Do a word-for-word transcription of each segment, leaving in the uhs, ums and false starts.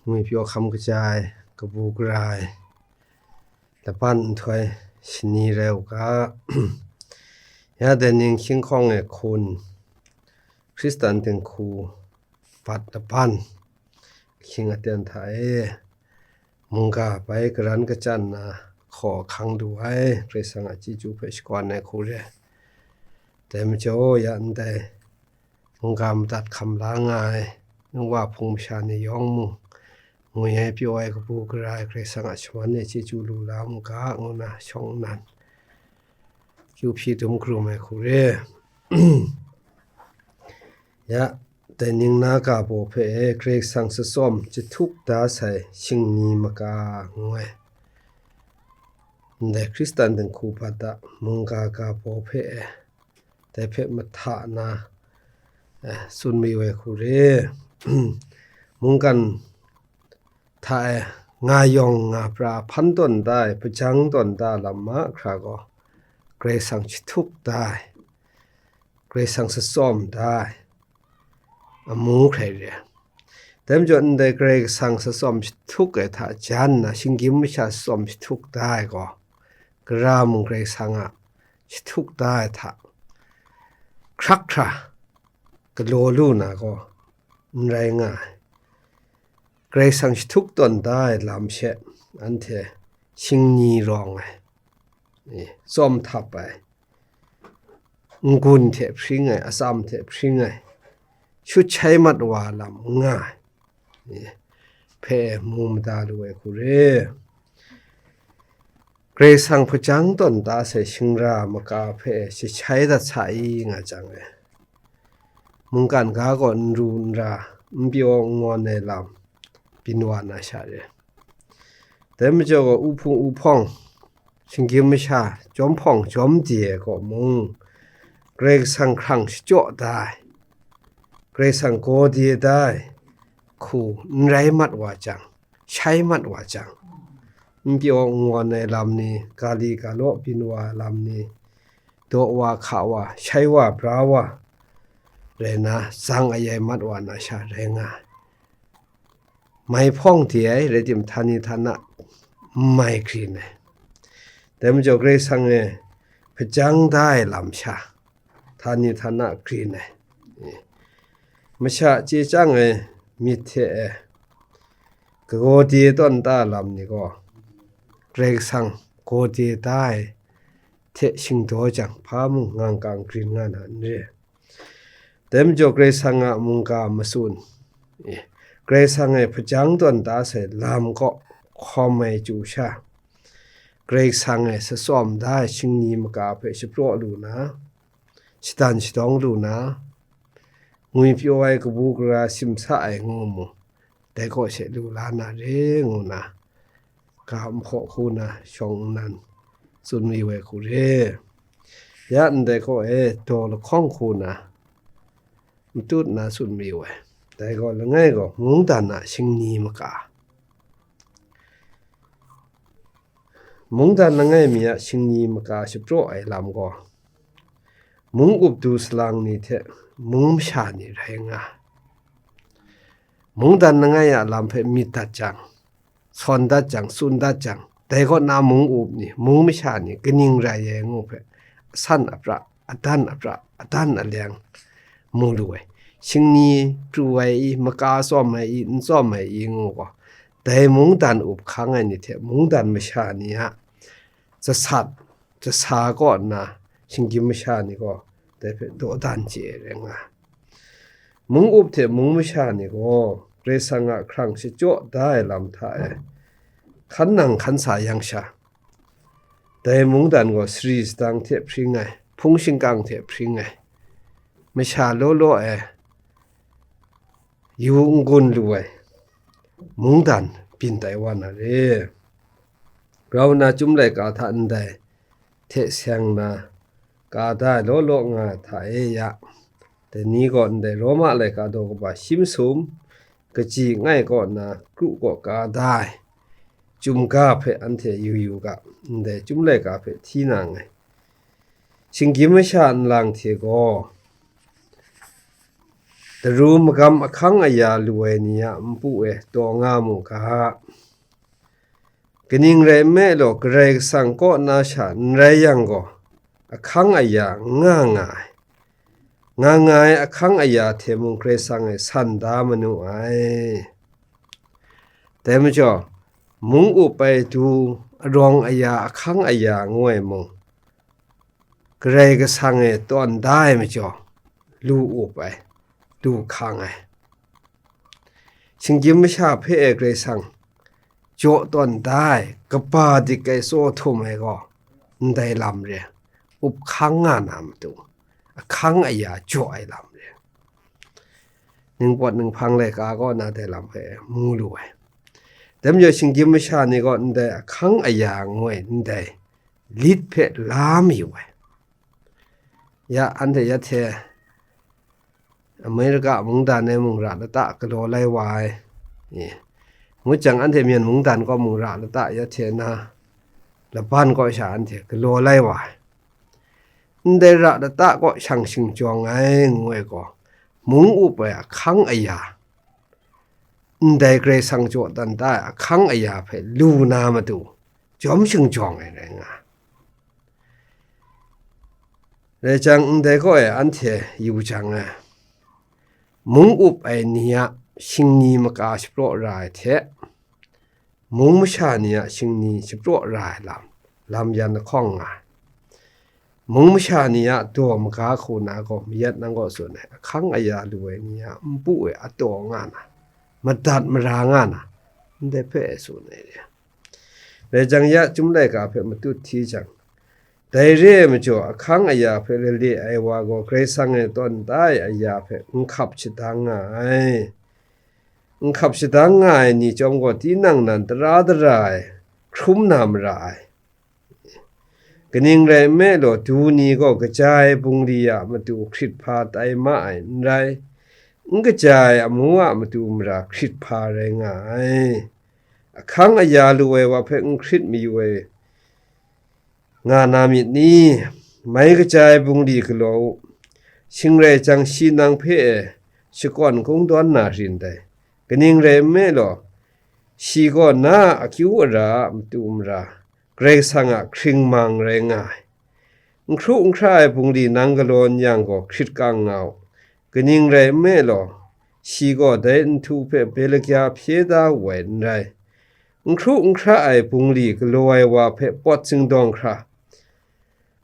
Ngwi pyaw hkam kaja ai, kabu gara ai, laban nhtoi shani rai u ga, ya dai ning hkying hkawng e hkun, Hkristan dinghku bat laban, ahkying aten hta e, mungga bai karan kachyan na hkaw ahkang lu ai Karai Kasang a chyeju hpe shakawn ai hku re. Dai majaw, ya ndai mungga madat hkam la nga ai nu wa hpung masha ni yawng mung, ngwi ai pyaw ai, kabu gara ai Karai Kasang a shaman e chyeju lu la mu ga, ngu na shawng nnan kyu hpyi dum hkrum ai hku re. Ya, dai ning na ga baw hpe e Karai Kasang tsawm jahtuk da sai shingni maka ngu ai. Ndai Hkristan dinghku bat a mungga ga baw hpe e, dai hpe mahta na, eh, tsun mayu ai hku re. Mungkan hta e nga yawng nga pra hpan tawn da ai, hpajang tawn da lam mahkra gaw, Karai Kasang jahtuk da ai, Karai Kasang tsawm da ai amu hkrai re. Dai majaw, ndai Karai Kasang tsawm jahtuk ai hta jan nna, shinggyim masha tsawm jahtuk da ai gaw, gara mung Karai Kasang a jahtuk da ai hta hkrak hkra galaw lu na gaw n rai nga ai. Karai Kasang jahtuk tawn da ai lam she anhte shingni rawng ai, e, tsawm htap ai, n-gun hte hpring ai, atsam hte hpring ai, shut shai mat wa lam n nga ai, e, hpe mu mada lu ai hku re. Karai Kasang hpajang tawn da sai shingra maka hpe jahtai dat sa i nga jang e, mungkan ga gaw n ru n ra, n pyaw n ngawn ai lam byin wa na sha re. Dai majaw gaw, uhpung uhpawng, shinggyim masha, jawm hpawng jawm de ai gaw mung, Karai Kasang hkrang shachyaw da ai, Karai Kasang gaw de da ai hku n rai mat wa jang, shai mat wa jang, n pyaw n ngawn ai lam ni, ga li ga law byin wa ai lam ni, daw wa, hka wa, shai wa, bra wa rai na, zang ayai mat wa na sha rai nga ai. Mai hpawng de ai rai tim, htani htana n mai grin ai. Dai majaw, Karai Kasang e hpajang da ai lam sha, htani htana grin ai. Masha chye chyang ai myit hte e, kagaw de tawn ta lam ni gaw, Karai Kasang gaw de da ai hte shingdaw jang, hpa mung ngang kang grin nga na n re. Dai majaw, Karai Kasang a mungga matsun, e, Karai Kasang e hpajang tawn da sai lam kaw hkawm ai chyu sha, Karai Kasang e tsawm da ai shingni maka hpe shapraw lu na, shadan shadawng lu na, ngwi pyaw ai, kabu gara simsa ai ngu mu, dai kaw she lu la na re, ngu na, ga nhpaw hku na shawng nnan tsun mayu ai hku re. Ya ndai kaw e daw lahkawng hku na matut na tsun mayu ai. Dai gaw, langai gaw, mungdan a shingni maka. Mungdan langai mi a shingni maka shapraw ai lam gaw, mung up du salang ni hte mung masha ni rai nga ai. Mungdan langai a lam hpe myit dat jang, sawn dat jang, tsun dat jang, dai kaw na mung up ni, mung masha ni kaning rai ai ngu hpe, asan apra, adan apra, adan aleng mu lu ai. Shingni pru ai i, maka tsawm ai i, n tsawm ai i ngu gaw, dai mungdan up hkang ai ni hte mungdan masha ni a jasat, jasa kaw nna, shinggyim masha ni gaw dai hpe dawdan chye ai rai nga ai. Mung up hte mung masha ni gaw Karai Kasang a hkrang shachyaw da ai lam hta e hkan nang hkan sa yang sha, dai mungdan gaw sari sadang hte hpring ai, hpung shingkang hte hpring ai, masha law law e yu n-gun lu ai mungdan byin tai wa na re. Grau nna Chyum laika hta ndai hte seng na ka da ai law law nga ai hta e ya, dai ni gaw ndai Roma laika daw kaba shi masum, kaji langai kaw na kru kaw ka da ai Chyum ga hpe anhte yu yu ga, ndai Chyum laika hpe hti na nngai. Shinggyim masha nlang hte gaw, daru magam ahkang aya lu ai ni a npu e taw nga mu ga. Kaning rai nme law, Karai Kasang kaw na sha n rai yang gaw, ahkang aya n nga nga ai. Nga nga ai ahkang aya hte mung Karai Kasang e san da manu ai. Dai majaw, mung up ai du arawng aya ahkang aya ngu ai mung, Karai Kasang e tawn da ai majaw, lu up ai, du hkang ai. Shinggyim masha hpe e Karai Kasang jaw tawn da ai, kaba dik ai tsaw htum ai gaw, ndai lam re, up hkang nga na matu, ahkang aya jaw ai lam re. Ningpawt ninghpang laika kaw na dai lam hpe mu lu ai. Dai majaw, shinggyim masha ni gaw ndai ahkang aya ngu ai ndai lit hpe la mayu ai. Ya, anhte ya hte Amerika mungdan e mung ra lata galaw lai wa ai. Ngut jang, anhte Myen mungdan kaw mung ra lata ya hte na, Laban kaw sha anhte galaw lai wa ai. Ndai ra lata kaw shang shingjawng ai ngu ai gaw, mung up ai ahkang aya, ndai Karai Kasang jaw tawn da ai ahkang aya hpe lu na matu, jawm shingjawng ai rai nga ai. Rai jang, ndai kaw e anhte yu jang e, mung up ai ni a shingni maka shapraw ra ai hte, mung masha ni a shingni shapraw ra ai lam, lam yan lahkawng nga ai. Mung masha ni a daw maga hku na gaw, mayat nang gaw tsun ai, ahkang aya lu ai ni a npu e a taw nga na, madat mara nga na, ndai hpe e tsun ai re. Rai jang, ya chyum laika hpe matut hti jang, dai re ai majaw, ahkang aya hpe lale ai wa gaw Karai Kasang e tawn da ai aya hpe n hkap shadang nga ai. N hkap shadang nga ai ni chyawm gaw, tinang nan tara dara ai, hkrum na mara ai. Kaning rai nme law, du ni gaw kaja ai bungli a matu hkrit hpa tai ma ai n rai, n kaja ai amu a matu mara hkrit hpa rai nga ai. Ahkang aya lu ai wa hpe n hkrit mayu ai nga na myit ni? Mai kaja ai bungli galaw u, shing rai jang, shi nang hpe e shakawn kungdawn na rin dai. Kaning rai nme law, shi gaw na a akyu ara a matu mara, Karai Kasang a hkringmang rai nga ai. N hkru n hkra ai bungli nang galaw n yang gaw, hkrit kang nga u. Kaning rai nme law, shi gaw dai nhtu hpe belagya hpye da wu ai n rai. N hkru n hkra ai bungli galaw ai wa hpe pawt singdawng hkra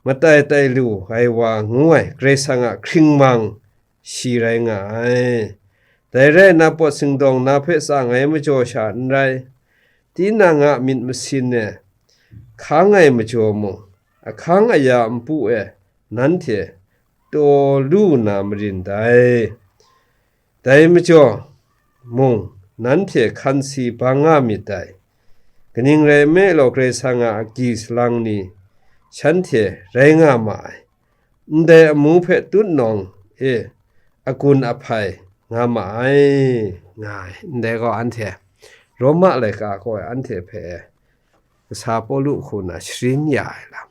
matai tai lu ai wa ngu ai Karai Kasang a hkringmang shi rai nga ai. Dai rai nna, pawt singdawng na hpe tsang ai majaw sha n rai, tinang a myit masin e hkang ai majaw mung, ahkang aya npu e nanhte taw lu na marin dai. Dai majaw mung, nanhte hkan si bang nga myit dai. Kaning rai nme law, Karai Kasang a agyi salang ni shanhte rai nga ma ai. Ndai amu hpe tutnawng e agun ahpai nga ma ai, nga ai. Ndai gaw, anhte Roma laika gaw anhte hpe kasa Pawlu hku na sharin ya ai lam,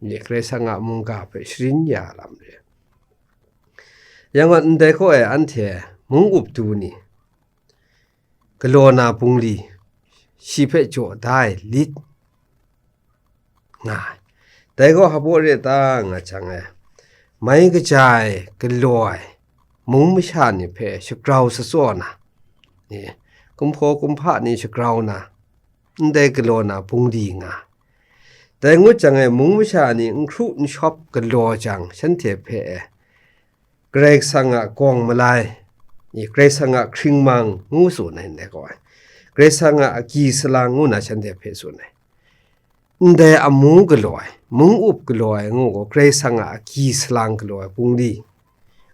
nye Karai Kasang a mungga hpe sharin ya lam re. Yang gaw, ndai gaw e anhte mung up du ni galaw na bungli, shi hpe jaw da ai lit nga ai. Dai gaw hpaw re ta nga jang e, mai kaja ai galaw ai mung masha ni hpe shagrau satsaw na, e, kumhpaw kumhpa ni shagrau na, ndai galaw na bungli nga ai. Dai ngut jang e, mung masha ni n hkru n shawp galaw jang, shanhte hpe e, Karai Kasang a gawng malai, i, Karai Kasang a hkringmang ngu tsun ai ndai gaw ai. Karai Kasang a agyi salang ngu na shanhte hpe tsun ai. Ndai amu galaw ai, mung up galaw ai ngu gaw, Karai Kasang a agyi salang galaw ai bungli,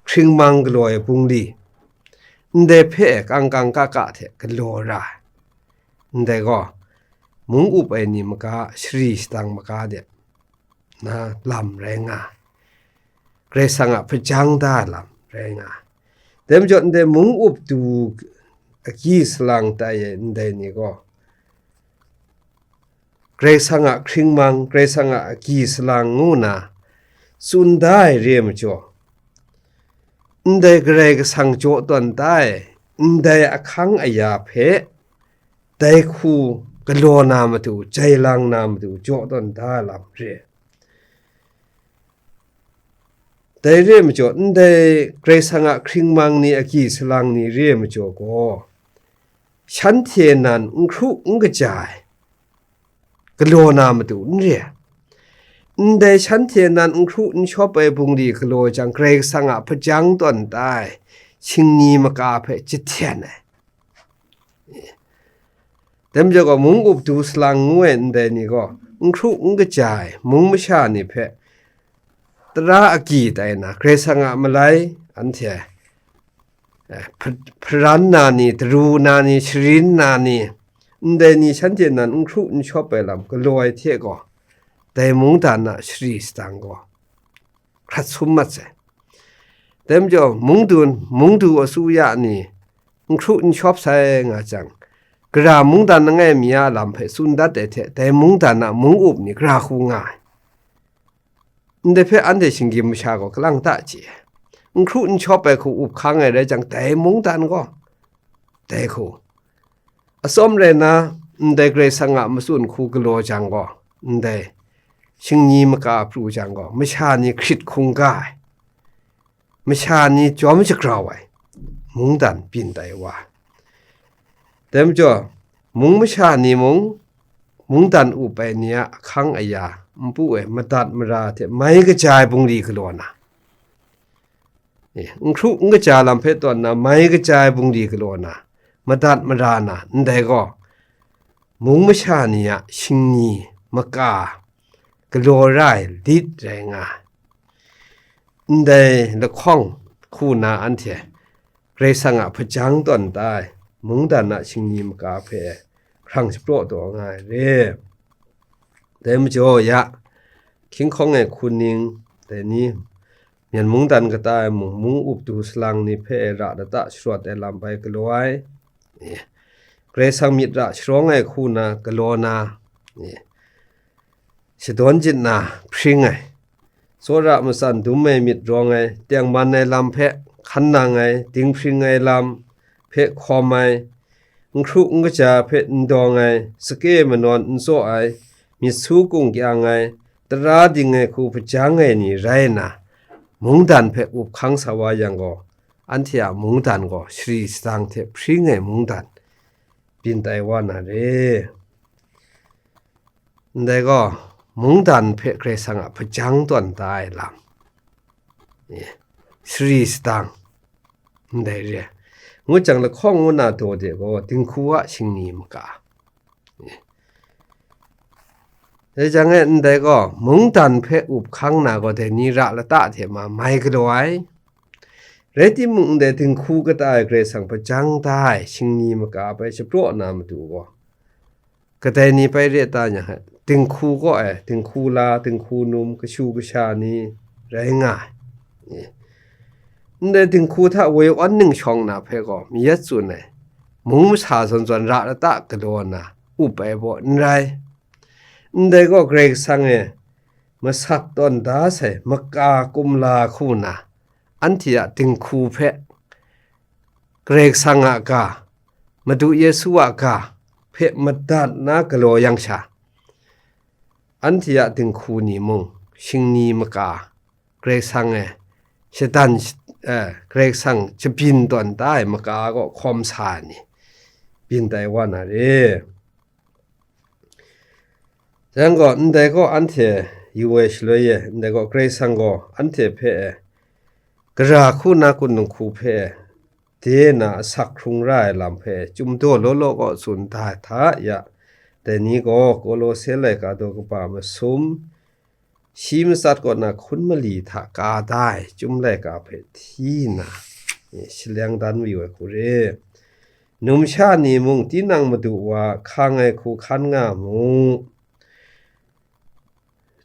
hkringmang galaw ai bungli, ndai hpe kang kang ka ka hte galaw ra ai. Ndai gaw, mung up ai ni maga, shari shadang maga de na lam rai nga ai. Karai Kasang a hpajang da ai lam rai nga ai. Dai majaw, ndai mung up du agyi salang tai ai ndai ni gaw, Karai Kasang a hkringmang, Karai Kasang a agyi salang ngu na tsun da ai re ai majaw, ndai Karai Kasang jaw tawn da ai, ndai ahkang aya hpe, dai hku galaw na matu, jai lang na matu, jaw tawn da ai lam re. Dai re ai majaw, ndai Karai Kasang a hkringmang ni, agyi salang ni re ai majaw gaw, shanhte nan n hkru n kaja ai, galaw na matu n re ai. Ndai shanhte nan n hkru n shawp ai bungli galaw jang, Karai Kasang a hpajang tawn da ai shingni maka hpe jahten ai. Dai majaw gaw, mung up du salang ngu ai ndai ni gaw, n hkru n kaja ai mung masha ni hpe tara agyi tai na, Karai Kasang a malai anhte, eh, hpa-, hparan na ni, daru na ni, sharin na ni, ndai ni shanhte nan n hkru n shawp ai lam galaw ai hte gaw, dai mungdan a shari sadang gaw hkrat sum mat sai. Dai majaw, mungdun, mungdu asuya ni n hkru n shawp sai nga jang, gara mungdan langai mi a lam hpe tsun dat ai hte, dai mungdan a mung up ni gara hku nga ai. Ndai hpe anhte shinggyim masha gaw kalang ta chye ai. N hkru n shawp ai hku up hkang ai rai jang, dai mungdan gaw dai hku. Atsawm rai na, ndai Karai Kasang a matsun hku galaw jang gaw, ndai shingni maka pru jang gaw, masha ni hkrit hkungga ai, masha ni jawm shagrau ai mungdan byin tai wa ai. Dai majaw, mung masha ni mung, mungdan up ai ni a ahkang aya, npu e madat mara hte mai kaja ai bungli galaw na, e, n hkru n kaja lam hpe tawn na, mai kaja ai bungli galaw na, madat mara na, ndai gaw, mung masha ni a shingni maka galaw ra ai lit rai nga ai. Ndai lahkawng hku na anhte Karai Kasang a hpajang tawn da ai mungdan a shingni maka hpe hkrang shapraw taw nga ai re. Dai majaw ya, hkying hkawng e hku ning, dai ni, myen mungdan kata e mung, mung up du salang ni hpe ra lata sharawt ai lam bai galaw ai. E, Karai Kasang myit ra sharawng ai hku na galaw na, e, shadawn jit na hpring ai, tsawra matsan dum ai myit rawng ai, tengman ai lam hpe hkan nang ai, dinghpring ai lam hpe hkawm ai, n hkru n kaja hpe n dawng ai, sake manawn n tsaw ai, myit su kung kyang ai, tara ding ai hku hpajang ai ni rai nna, mungdan hpe up hkang sa wa yang gaw, anhte a mungdan gaw shari sadang hte hpring ai mungdan byin tai wa na re. Ndai gaw, mungdan hpe Karai Kasang a hpajang tawn da ai lam, e, shari sadang, ndai re ai. Ngut jang, lahkawng ngu na daw de gaw, dinghku a shingni maka, e, dai jang e, ndai gaw, mungdan hpe up hkang na gaw, dai ni ra lata hte ma mai galaw ai. Rai timung, ndai dinghku kata e Karai Kasang hpajang da ai shingni maka bai shapraw na matu gaw, kadai ni bai re ta nyang hte, dinghku kaw e, dinghku la, dinghku num, kashu kasha ni rai nga ai. Ndai dinghku hta woi awn ning shawng na hpe gaw mayat tsun ai, mung masa zawn zawn ra lata galaw na up ai baw n rai. Ndai gaw Karai Kasang e masat tawn da sai maka kumla hku na, anhte a dinghku hpe Karai Kasang a ga, Madu Yesu a ga hpe madat na galaw yang sha, anhte a dinghku ni mung, shingni maka, Karai Kasang e shadan, eh, Karai Kasang shabyin tawn da ai maka gaw hkawm sa ai ni byin tai wa na re. Yang gaw, ndai gaw anhte yu ai shaloi e, ndai gaw Karai Kasang gaw anhte hpe e, gara hku na kunung hku hpe e, de na asak hkrung ra ai lam hpe e, chyum daw law law kaw tsun da ai hta ya, dai ni gaw Kolose laika daw kaba masum, shi matsat kaw na hkun mali hta ka da ai chyum laika hpe hti nna, e, shaleng dan mayu ai hku re. Numsha ni mung tinang Madu wa hkang ai hku hkan nga mu.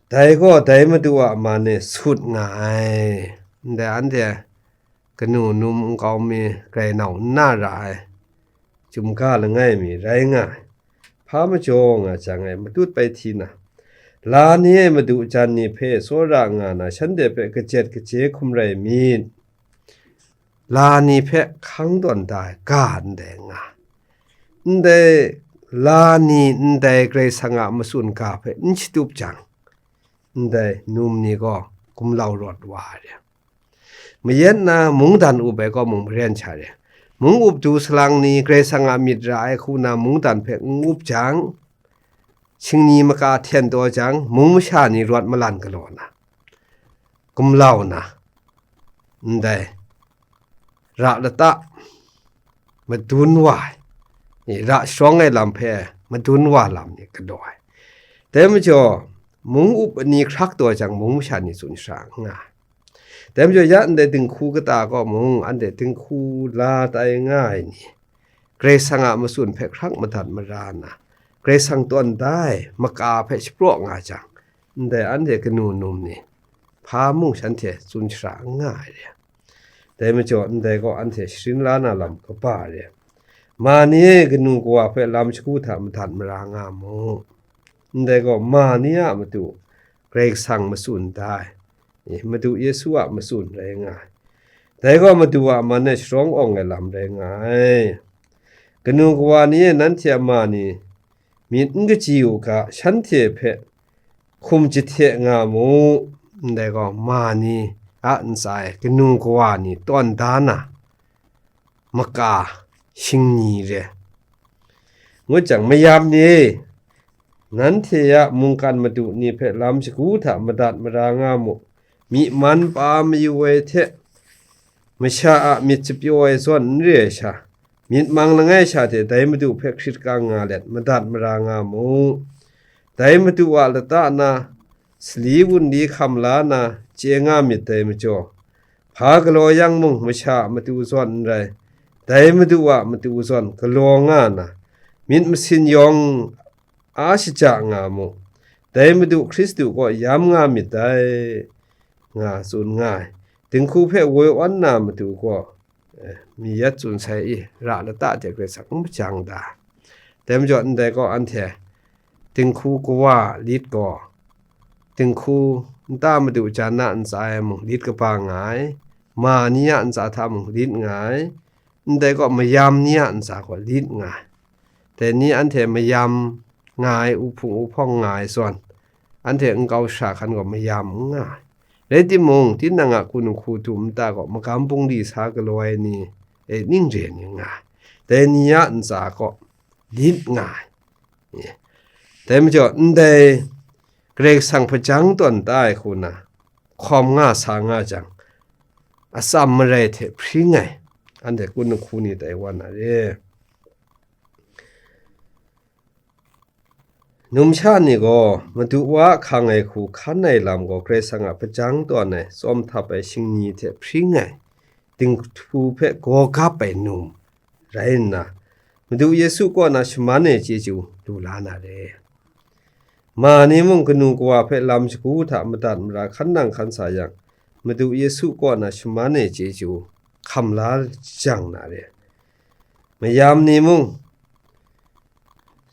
Dai gaw dai Madu a man e sut nga ai. Ndai anhte kanu num nkau mi grai nau n na ra ai, chyum ga langai mi rai nga ai. Hpa majaw nga jang e matut bai hti na, la ni e Madu jan ni hpe tsawra nga na, shanhte hpe kajet kaje hkum rai myit. la ni hpe hkang tawn da ai ga ndai nga, ndai la ni ndai Karai Kasang a matsun ga hpe n shatup jang, ndai num ni gaw gumlau rawt wa ai re. Mayen na mungdan up ai kaw mung maren sha re. Mung up du salang ni Karai Kasang a myit ra ai hku na mungdan hpe n up jang, shingni maka hten taw jang, mung masha ni rawt malan galaw na, gumlau na, ndai ra lata madun wa ai, ra sharawng ai lam hpe madun wa lam ni galaw ai. Dai majaw, mung up ni hkrak taw jang, mung masha ni tsun shara n nga ai. Dai majaw, ya ndai dinghku kata kaw mung, anhte dinghku la tai nga ai ni, Karai Kasang a matsun hpe hkrak madat mara nna, Karai Kasang tawn da ai maka hpe shapraw nga jang, ndai anhte kanu num ni, hpa mung shanhte tsun shara n nga ai re. Dai majaw, ndai gaw anhte sharin la na lam kaba re. Ma ni e, kanu kawa hpe lam shagu hta madat mara nga mu. Ndai gaw, ma ni a matu Karai Kasang matsun da ai, e, Madu Yesu a matsun rai nga ai. Dai gaw, Madu a man e sharawng awng ai lam rai nga ai. Kanu kawa ni e, nanhte a ma ni myit n kaji u ga, shanhte hpe hkum jahte nga mu. Ndai gaw, ma ni a ntsa e kanu kawa ni tawn da na maka shingni re. Ngut jang, mayam ni e, nanhte a mungkan madu ni hpe lam shagu hta madat mara nga mu. Myi man pa mayu ai hte, masha a myit chapyaw ai zawn n re ai sha, myit mang langai sha hte dai Madu hpe hkrit kang nga let madat mara nga mu. Dai Madu a lata na sali wunli hkam la na chye nga myit dai majaw, hpa galaw yang mung, masha a matu zawn n rai, dai Madu a matu zawn galaw nga na, myit masin yawng a shaja nga mu. Dai Madu Hkristu kaw yam nga myit dai, nga tsun nga ai. Dinghku hpe woi awn na matu gaw, eh, mi yat tsun sai i, ra lata hte Karai Kasang n hpajang da. Dai majaw, ndai gaw anhte dinghku kawa lit gaw, dinghku nta madu jan na ntsa e mung lit kaba nga ai, ma ni a ntsa hta mung lit nga ai, ndai gaw mayam ni a ntsa gaw lit nga ai. Dai ni anhte mayam nga ai, uhpung uhpawng nga ai zawn, anhte nkau shara hkan gaw mayam n nga ai. Rai timung, tinang a kun nhku dum nta gaw magam bungli sa galaw ai ni, e, ning re ni nga ai. Dai ni a ntsa gaw lit nga ai. Dai majaw, ndai Karai Kasang hpajang tawn da ai hku na hkawm nga sa nga jang, atsam marai hte hpring ai, anhte kun nhku ni tai wa na re. Numsha ni gaw Madu wa a hkang ai hku hkan ai lam gaw Karai Kasang a hpajang tawn ai, tsawm htap ai shingni hte hpring ai, dinghku hpe gaw gap ai num rai nna, Madu Yesu kaw na shaman ai chyeju lu la na re. Ma ni mung kanu kawa hpe lam shagu hta madat mara hkan nang hkan sa yang, Madu Yesu kaw na shaman ai chyeju hkam la jang na re. Mayam ni mung,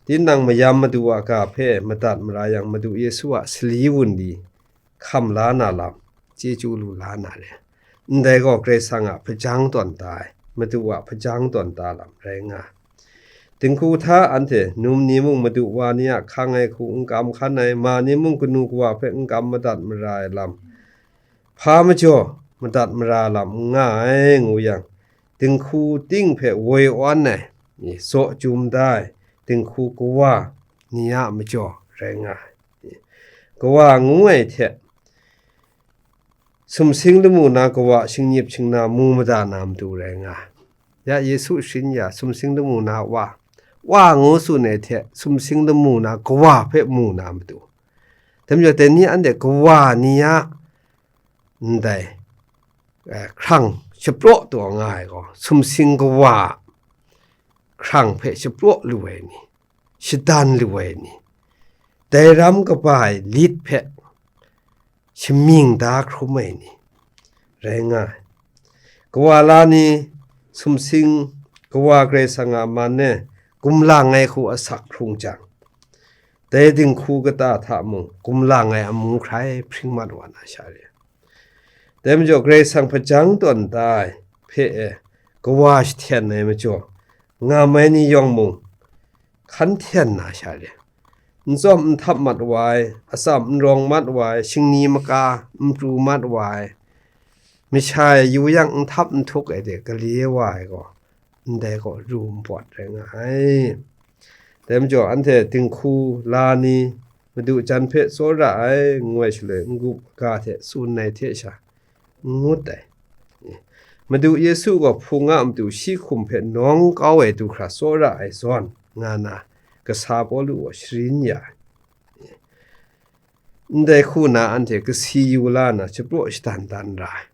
tinang mayam Madu a ga hpe madat mara yang, Madu Yesu a sali wunli hkam la na lam, chyeju lu la na re. Ndai gaw Karai Kasang a hpajang tawn da ai, Madu a hpajang tawn da lam rai nga ai. Dinghku hta anhte num ni mung Madu wa ni a hkang ai hku n kam hkan ai, ma ni mung kanu kawa hpe n kam madat mara ai lam, hpa majaw madat mara lam n nga ai, ngu yang, dinghku ting hpe woi awn ai, zaw jum da ai dinghku kawa ni a majaw rai nga ai. Kawa ngu ai hte, sumsing lamu na kawa shingnip shingna mu mada na matu rai nga ai. Ya Yesu sharin ya, sumsing lamu na wa, wa ngu tsun ai hte, sumsing lamu na kawa hpe mu na matu. Dai majaw, dai ni anhte kawa ni a ndai, eh, hkrang shapraw taw nga ai gaw, sumsing kawa hkrang hpe shapraw lu ai ni, shadan lu ai ni, dai ram kaba ai lit hpe shamying da hkrum ai ni rai nga ai. Kawa la ni, sumsing kawa Karai Kasang a man e gumlang ai hku asak hkrung jang, dai dinghku kata hta mung gumlang ai amu hkrai hpring mat wa na sha re. Dai majaw, Karai Kasang hpajang tawn da ai, hte e kawa jahten ai majaw, ngam ai ni yawng mung hkan hten na sha re. N tsawm n htap mat wa ai, atsam n rawng mat wa ai, shingni maka n pru mat wa ai, masha e yu yang n htap n htuk ai de gale wa ai gaw, ndai gaw ru npawt rai nga ai. Dai majaw, anhte dinghku la ni, Madu jan hpe tsawra ai, ngu ai shaloi, n-gup aga hte tsun ai hte sha, n ngut ai. Madu Yesu gaw Hpung a matu shi hkum hpe nawng kau ai du hkra tsawra ai zawn, nga na, kasa Pawlu gaw sharin ya ai. Ndai hku na anhte kasi yu la na, shapraw shadan dan ra ai.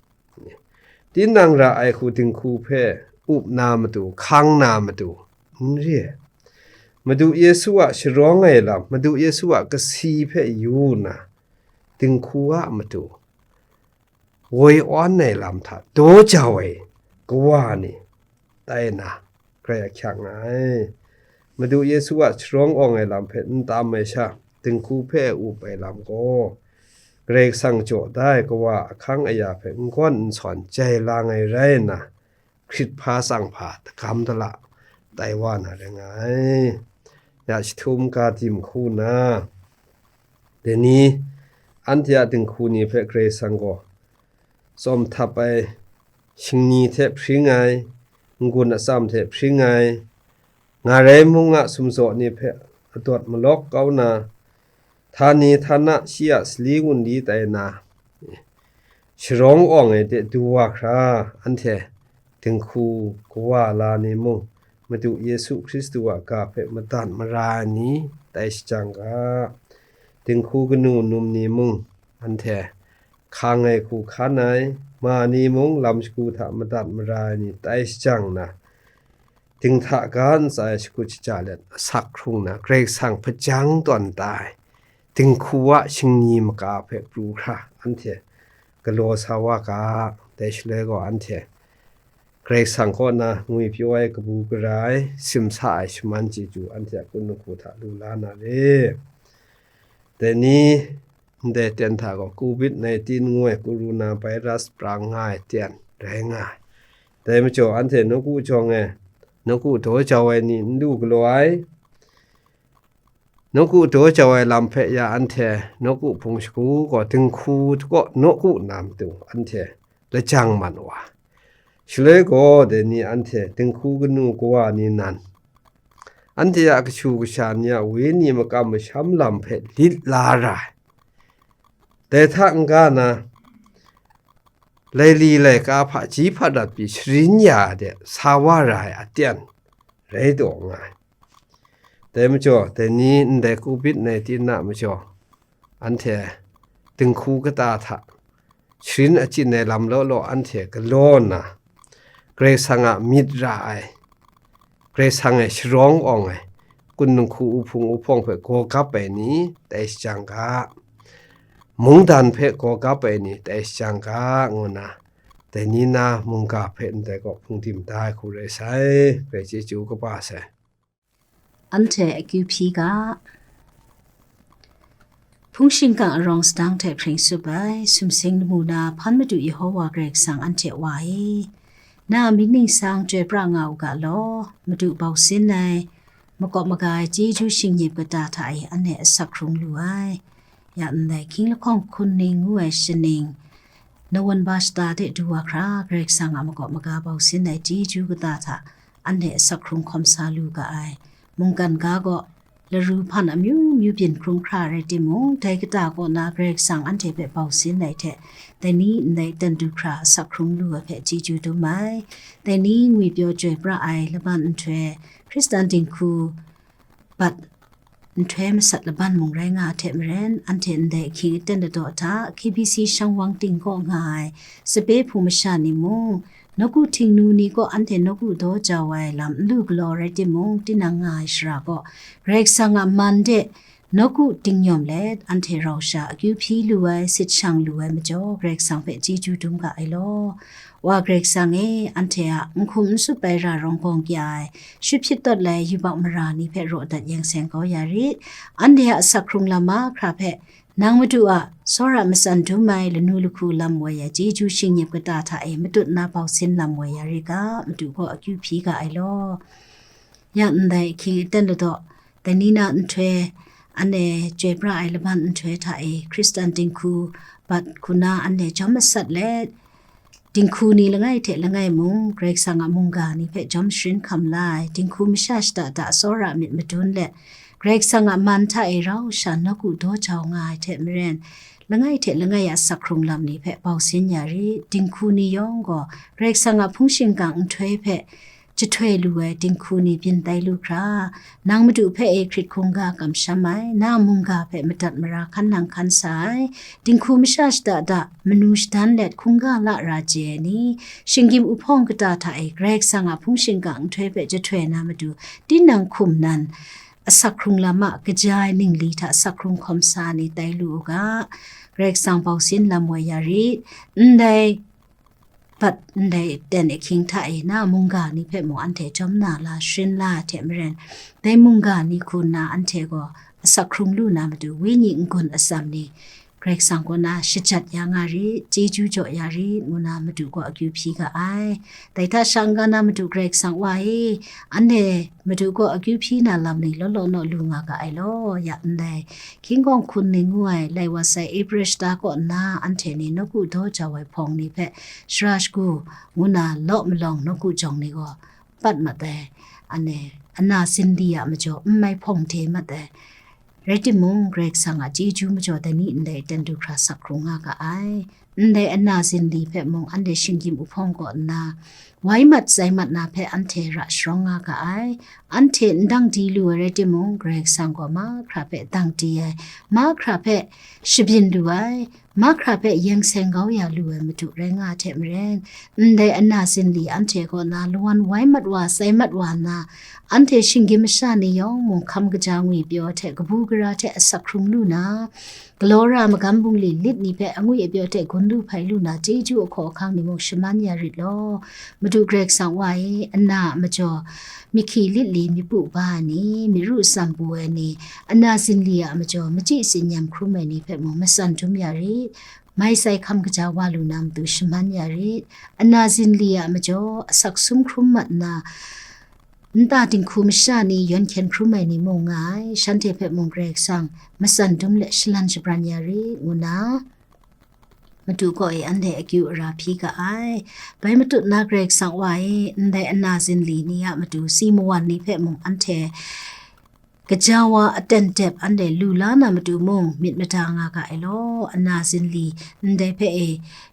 Tinang ra ai hku dinghku hpe up na matu, hkang na matu, n re ai. Madu Yesu a sharawng ai lam, Madu Yesu a kasi hpe yu nna, dinghku a matu woi awn ai lam hta daw jau ai kawa ni tai na, grai ahkyak nga ai. Madu Yesu a sharawng awng ai lam hpe n tam ai sha, dinghku hpe up ai lam gaw, Karai Kasang jaw da ai kawa ahkang aya hpe n gawn n sawn jai lang ai rai nna, hkrit hpa tsang hpa, dagam dala tai wa na rai nga ai. Ya jahtum ga dim hku nna, dai ni, anhte a dinghku ni hpe Karai Kasang gaw tsawm htap ai shingni hte hpring ai, n-gun atsam hte hpring ai, ngarai mung a sumzaw ni hpe adawt malawk kau na, htani htana shi a sali wunli tai na, sharawng awng ai de du wa hkra, anhte dinghku kawa la ni mung, Madu Yesu Hkristu a ga hpe madat mara ai ni tai shajang ga, dinghku kanu num ni mung, anhte hkang ai hku hkan ai, ma ni mung lam shagu hta madat mara ai ni tai shajang nna, dinghta ga ntsa e shakut shaja let asak hkrung na, Karai Kasang hpajang tawn da ai dinghku a shingni maka hpe pru hkra, anhte galaw sa wa ga. Dai shaloi gaw, anhte Karai Kasang kaw na ngwipyaw ai, kabu gara ai, simsa ai shaman chyeju anhte a kun dinghku hta lu la na re. Dai ni, ndai ten hta gaw covid nineteen ngu ai corona virus prang nga ai ten rai nga ai. Dai majaw, anhte nawku jawng e nawku daw jau ai ni n lu galaw ai. Nawku daw jau ai lam hpe ya anhte nawku hpung shagu gaw dinghku kaw nawku na matu anhte lajang man wa. Shaloi gaw, dai ni anhte dinghku kanu kawa ni nan, anhte a kashu kasha ni a wenyi makam masham lam hpe lit la ra ai. Dai hta n-ga na, laili laika hpaji hpadat pyi sharin ya ai de sa wa ra ai aten rai taw nga ai. Dai majaw, dai ni ndai covid nineteen a majaw, anhte dinghku kata hta sharin achyin ai lam law law anhte galaw nna, Karai Kasang a myit ra ai, Karai Kasang e sharawng awng ai, kun dinghku uhpung uhpawng hpe gaw gap ai ni tai shajang ga, mungdan hpe gaw gap ai ni tai shajang ga, ngu nna, dai ni na mungga hpe ndai gaw hpung dim da ai hku rai sai, grai chyeju kaba sai. Anhte akyu hpyi ga. Hpung shingkang arawng sadang hte hpring tsup ai, sumsing lamu na hpan Madu Yehowa Karai Kasang anhte Wa e, na myit ningsang chyoi pra nga u ga law, Madu bau sin ai, makawp maga ai chyeju shingnip kata hta e anhte asak hkrung lu ai. Ya ndai hkying lahkawng hkun ning ngu ai shaning, nawan ba shata de du wa hkra, Karai Kasang a makawp maga bau sin ai chyeju kata hta anhte asak hkrung hkawm sa lu ga ai. Mungkan ga gaw laru hpan amyu myu byin hkrum hkra rai timung, dai kata kaw na Karai Kasang anhte hpe bau sin ai hte, dai ni ndai dan du hkra asak hkrung lu ai hpe chyeju dum ai. Dai ni ngwipyaw chyoi pra ai laban nhtoi, Hkristan dinghku bat nhtoi masat laban mung rai nga ai hte maren, anhte ndai ahkying aten ladaw hta K B C shang wang ting kaw nga ai sape hpung masha ni mung, nawku htingnu ni kaw anhte nawku daw jau ai lam n lu galaw rai timung, tinang nga ai shara kaw Karai Kasang a man de nawku dingnyawm let anhte rau sha akyu hpyi lu ai, sit shang lu ai majaw, Karai Kasang hpe chyeju dum ga ai law. Wa Karai Kasang e, anhte a n hkum n tsup ai ra rawng gawng kya ai, shut hpyit tawt lai yubak mara ni hpe raw dat yang seng kau ya rit. Anhte a asak hkrung lam mahkra hpe, nang Madu a tsawra matsan dum ai lanu lahku lam woi ai chyeju shingnyip kata hta e matut na bau sin lam woi ya rit ga, Madu gaw akyu hpyi ga ai law. Ya ndai ahkying aten ladaw, dai ni na nhtoi, anhte chyoi pra ai laban nhtoi hta e, Hkristan dinghku bat hku na anhte jawm masat let, dinghku ni langai hte langai mung, Karai Kasang a mungga ni hpe jawm sharin hkam la ai, dinghku masha shada da tsawra myit madun let, Karai Kasang a man hta e rau sha nawku daw jau nga ai hte maren, langai hte langai a asak hkrung lam ni hpe bau sin ya rit. Dinghku ni yawng gaw, Karai Kasang a hpung shingkang nhtoi hpe jahtoi lu ai dinghku ni byin tai lu hkra, nang Madu hpe e hkrit hkungga kamsham ai, na a mungga hpe madat mara hkan nang hkan sa ai, dinghku masha shada da, manu shadan let hkungga la ra chye ai ni, shinggyim uhpawng kata hta e Karai Kasang a hpung shingkang nhtoi hpe jahtoi na matu, tinang hkum nan, asak hkrung lam a kaja ai ningli hta asak hkrung hkawm sa ni tai lu u ga, Karai Kasang bau sin lam woi ya rit, ndai bat ndai ten ahkying hta e na mungga ni hpe mung anhte jawm na la, sharin la ai hte maren, dai mungga ni hku nna anhte gaw asak hkrung lu na matu, wenyi n-gun atsam ni Karai Kasang kaw na shajat ya nga rit, chyeju jaw ya rit, ngu na Madu gaw akyu hpyi ga ai. Dai hta sha n-ga na Madu Karai Kasang Wa e, anhte Madu gaw akyu hpyi na lam ni law law naw lu nga ga ai law, ya ndai, King Kawng Hkun ning ngu ai lai wa sai April shata kaw nna anhte ni nawku daw jau ai hpawng ni hpe shara shagu ngu na law malawng nawku jawng ni gaw pat mat ai, ane, ana zinli a majaw n mai hpawng de mat ai. Rai timung, Karai Kasang a chyeju majaw dai ni ndai ten du hkra sak hkrung nga ga ai. Ndai ana zinli hpe mung anhte shinggyim uhpawng kaw nna, wai mat tsai mat na hpe anhte ra sharawng nga ga ai. Anhte n dang di lu ai rai timung, Karai Kasang gaw mahkra hpe dang di ai, mahkra hpe shabyin lu ai, mahkra hpe yen seng kau ya lu ai Madu rai nga ai hte maren, ndai ana zinli anhte kaw na lawan wai mat wa, tsai mat wa nna, anhte shinggyim masha ni yawng mung hkam kaja ngwi pyaw hte, kabu gara hte asak hkrung lu na, galaw ra magam bungli lit ni hpe angwi apyaw hte gun lu hpai lu na, chyeju ahkaw ahkang ni mung shaman ya rit law. Madu Karai Kasang Wa e, ana a majaw, mihki lit li myit pu ba ai ni, myit ru tsam pu ai ni, ana zinli a majaw, machyi tsin-yam hkrum ai ni hpe mung matsan dum ya rit, mai sai hkam kaja wa lu na matu shaman ya rit, ana zinli a majaw, asak sum hkrum mat nna, nta dinghku masha ni yawn hkyen hkrum ai ni mung nga ai, shanhte hpe mung Karai Kasang matsan dum let shalan shabran ya rit, ngu na, Madu kaw e anhte akyu ara hpyi ga ai. Bai matut na Karai Kasang Wa e, ndai ana zinli ni a matu si mawan ni hpe mung anhte gaja wa aten dep anhte lu la na matu mung myit mada nga ga ai law, ana zinli ndai hpe e,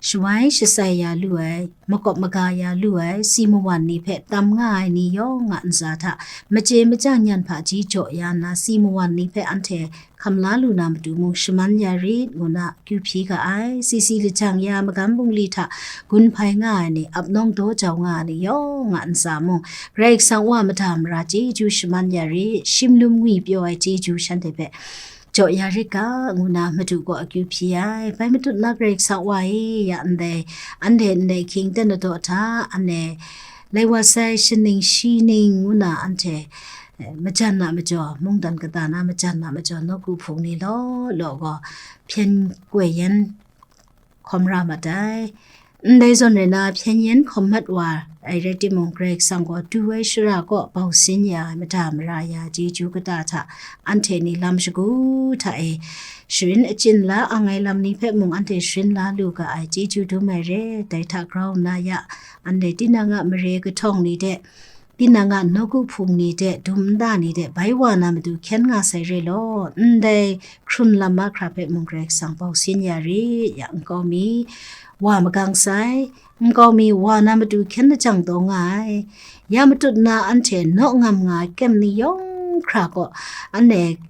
shawai shasai ya lu ai, makawp maga ya lu ai, si mawan ni hpe tam nga ai ni yawng a ntsa hta, machye machyang nyan hpaji jaw ya nna, si mawan ni hpe anhte hkam la lu na matu mung shaman ya rit, ngu na akyu hpyi ga ai. Sisi lajang ya magam bungli hta gun hpai nga ai ni, ap nawng daw jau nga ai ni yawng a ntsa mung, Karai Kasang Wa mada mara chyeju shaman ya rit, shim lum ngwi pyaw ai chyeju shanhte hpe jaw ya rit ga, ngu na Madu gaw akyu hpyi ai. Bai matut na Karai Kasang Wa e, ya ndai, anhte ndai hkying ten ladaw hta, anhte lai wa sai shaning shi ning ngu na anhte, eh, majan a majaw, mungdan kata na majan a majaw, nawku hpung ni law law gaw, hpyen koi yan hkawm ra mat ai. Ndai zawn rai na, hpyen yan hkawm mat wa ai rai timung, Karai Kasang gaw du ai shara kaw bau sin ya ai, mada mara ya ai chyeju kata hta, anhte ni lam shagu hta e sharin achyin la ang ai lam ni hpe mung anhte sharin la lu ga ai, chyeju dum ai re. Dai hta grau nna ya, anhte tinang a mare kahtawng ni de, tinang a nawku hpung ni de, dum nta ni de, bai wa na matu hkyen nga sai re law, ndai hkrun lam mahkra hpe mung Karai Kasang bau sin ya rit, ya nkau mi wa magang sai, nkau mi wa na matu hkyen lajang taw nga ai, ya matut na anhte naw ngam nga ai kem ni yawng hkra gaw, anhte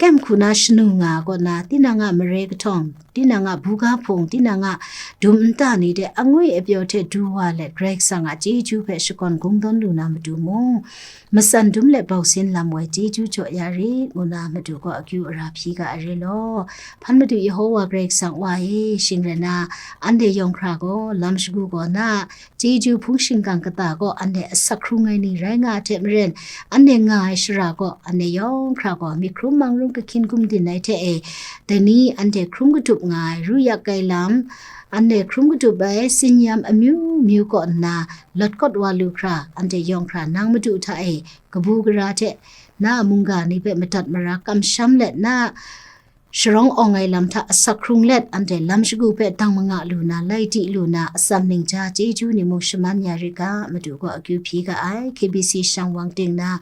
kem hku na shanu nga ai kaw na, tinang a mare kahtawng, tinang a buga hpung, tinang a dum nta ni de angwi apyaw hte du wa let, Karai Kasang a chyeju hpe shakawn kungdawn lu na matu mung, matsan dum let bau sin lam woi chyeju jaw ya rit, ngu na matu gaw akyu ara hpyi ga ai re law. Hpan madu Yehowa Karai Kasang Wa e, shing rai na, anhte yawng hkra gaw, lam shagu gaw na, chyeju hpung shingkang kata gaw anhte asak hkrung ai ni rai nga ai hte maren, anhte nga ai shara gaw anhte yawng hkra gaw myit hkrum mangrung kahkyin gumdin ai hte e, dai ni anhte hkrum katup nga ai, ru yak ai lam, anhte hkrum katup ai tsin-yam amyu myu kaw nna lawt kawt wa lu hkra, anhte yawng hkra nang Madu hta e kabu gara hte na mungga ni hpe madat mara kamsham let, na sharawng awng ai lam hta asak hkrung let, anhte lam shagu hpe dang manga lu na, lai di lu na, atsam ningja chyeju ni mung shaman ya rit ga, Madu gaw akyu hpyi ga ai. K B C shang wang ting na,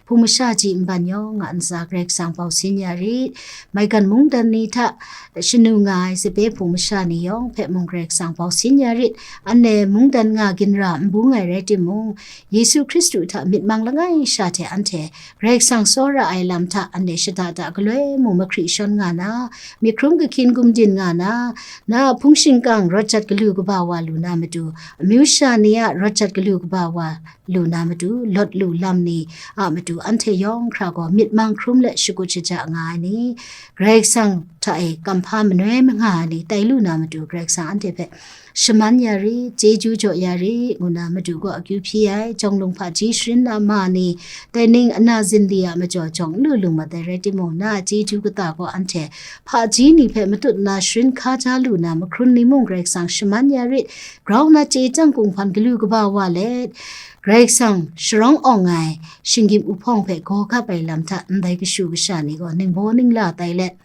hpung masha ji nban yawng a ntsa Karai Kasang bau sin ya rit. Maigan mungdan ni hta shanu nga ai sape hpung masha ni yawng hpe mung Karai Kasang bau sin ya rit. Anhte mungdan nga ginra n bung ai rai timung, Yesu Hkristu hta myit mang langai sha hte anhte Karai Kasang tsawra ai lam hta anhte shada da galoi mung mahkri shawn nga na, myit hkrum kahkyin gumdin nga na, na hpung shingkang rawt jat galu kaba wa lu na matu, amyu sha ni a rawt jat galu kaba wa lu na matu, lawt lu lam ni a matu, anhte yawng hkra gaw myit mang hkrum let shakut shaja nga ai ni, Karai Kasang hta e kamhpa manoi manga ai ni tai lu na matu, Karai Kasang anhte hpe shaman ya rit, chyeju jaw ya rit, ngu na Madu gaw akyu hpyi ai. Jawng lung hpaji sharin na ma ni, dai ning ana zinli a majaw jawng n lu lu mat ai rai timung, na a chyeju kata gaw anhte hpaji ni hpe matut nna sharin hkaja lu na mahkrun ni mung Karai Kasang shaman ya rit. Grau na chye chyang kunghpan galu kaba wa let, Karai Kasang sharawng awng ai shinggyim uhpawng hpe gaw gap ai lam hta ndai kashu kasha ni gaw ningbaw ningla tai let,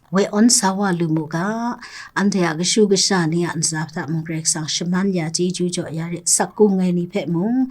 woi awn sa wa lu mu ga. Anhte a kashu kasha ni a ntsa hta mung Karai Kasang shaman ya, chyeju jaw ya rit, sak kung ai ni hpe mung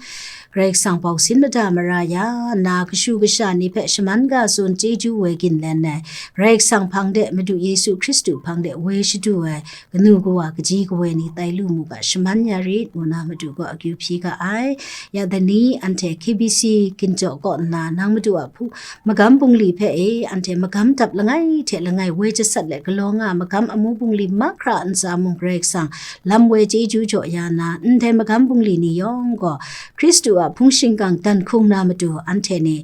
Karai Kasang bau sin mada mara ya nna, kashu kasha ni hpe shaman ga tsun chyeju woi ginlen ai, Karai Kasang hpang de, Madu Yesu Hkristu hpang de woi shadu ai kanu kawa kaji kawoi ni tai lu mu ga, shaman ya rit, ngu na Madu gaw akyu hpyi ga ai. Ya dai ni anhte K B C ginjaw kaw nna, nang Madu a hpu magam bungli hpe e, anhte magam dap langai hte langai woi jasat let galaw nga ai magam amu bungli mahkra ntsa mung Karai Kasang lam woi chyeju jaw ya na, ndai magam bungli ni yawng gaw Hkristu a hpung shingkang dan hkung na matu anhte ni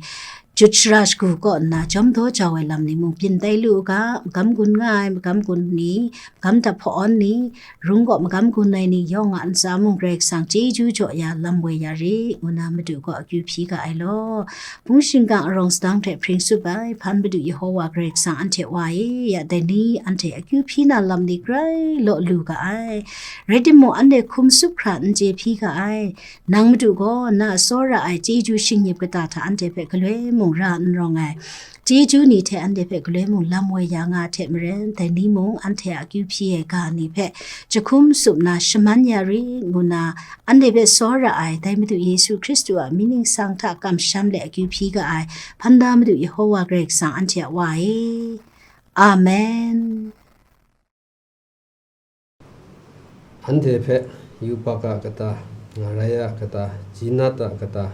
jut shara shagu kaw nna jawm daw jau ai lam ni mung byin tai lu u ga, magam gun nga ai magam gun ni, magam dap hpaw awn ni, rung kaw magam gun ai ni yawng a ntsa mung Karai Kasang chyeju jaw ya lam woi ya rit, ngu na Madu gaw akyu hpyi ga ai law. Hpung shingkang arawng sadang hte hpring tsup ai, hpan Madu Yehowa Karai Kasang anhte Wa e, ya dai ni anhte akyu hpyi na lam ni grai law lu ga ai. Rai timung, anhte hkum tsup hkra n chye hpyi ga ai. Nang Madu gaw na a tsawra ai chyeju shingnip kata hta anhte hpe galoi mung ra n rawng ai. Chyeju ni hte anhte hpe galoi mung lam woi ya nga ai hte maren, dai ni mung anhte a akyu hpyi ai ga ni hpe jahkum tsup na shaman ya rit, ngu na anhte hpe tsawra ai, dai Madu Yesu Hkristu a mying ningsang hta kamsham let akyu hpyi ga ai, hpan da Madu Yehowa Karai Kasang anhte a Wa e. Amen. Anhte hpe yubak a kata, ngarai a kata, jinat a kata,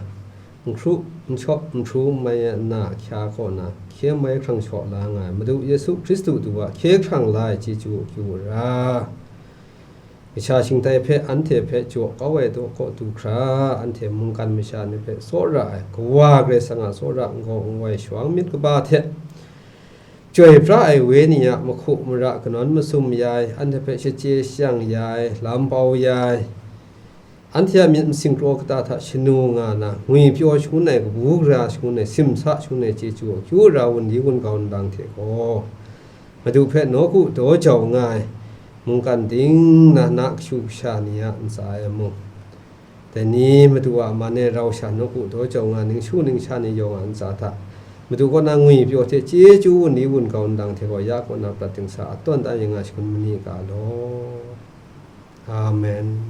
nhkru nhkyawp nhkru mai a na ahkya kaw na hkye mai hkrang shaw la nga ai Madu Yesu Hkristu du a hkye hkrang la ai chyeju akyu ra. Kasha shingtai hpe anhte hpe jaw kau ai daw kaw du hkra, anhte mungkan masha ni hpe tsawra ai Kawa Karai Kasang a tsawra nkau nwai shawang myit kaba hte, Chyoi pra ai wenyi a mahku mara kanawn masum ya ai, anhte hpe shachye shayang ya ai, lam bau ya ai, anhte a myit masin kraw kata hta shanu nga na, ngwi pyaw shangun ai, kabu gara shangun ai, simsa shangun ai chyeju akyu ara wunli wunga wundang hte gaw, Madu hpe nawku daw jau nga ai, mungkan ding na na kashu kasha ni a ntsa e mung, dai ni Madu a man e rau sha nawku daw jau nga ningshu ningsha ni yawng a ntsa hta, Madu kaw na ngwi pyaw hte chyeju wunli wunga wundang hte gaw ya kaw na prat dingsa a tawn ta yin nga shangun mani ga law. Amen.